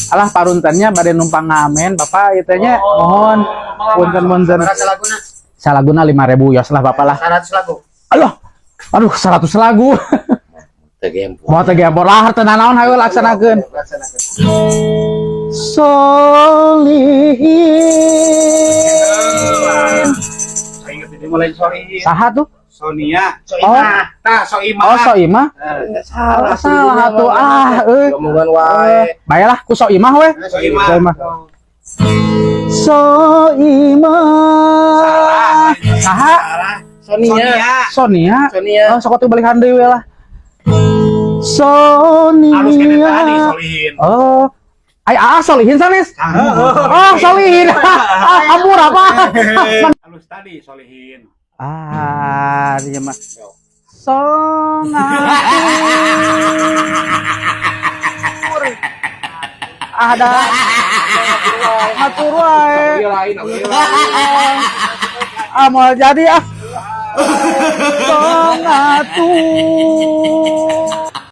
Alah, parunten nya, bade numpang ngamen, Bapak ieu teh nya. Mohon punten punten. Berapa laguna? Salaguna 5000 yos lah, Bapak lah. 100 lagu. Aduh. Aduh, 100 lagu. Teu gempor. Mau teh gempor lah, teu naon, hayu laksanakeun. Laksanakeun. Solihin. Saya inget ini mulai Solihin. Saha tuh? Sonia. Oh. Tah, Soimah. Oh, Soimah. Salah. Salah tuh ah euy. Omongan wae. Baiklah ku Soimah we. Soimah. Soimah. Soimah. Saha? Salah. Sonia. Sonia. Sonia. Sonia. Oh, sok atuh balikan deui we lah. Sonia. Halus kene tadi Solihin. Oh. Ay, ah, Solihin sanes. Oh, Solihin. Ah, ampun apa? Halus tadi Solihin. Ah, dia mah. Songatur. Ada ngatur wae. Lain, lain. Ah, mau jadi ah. Songatur.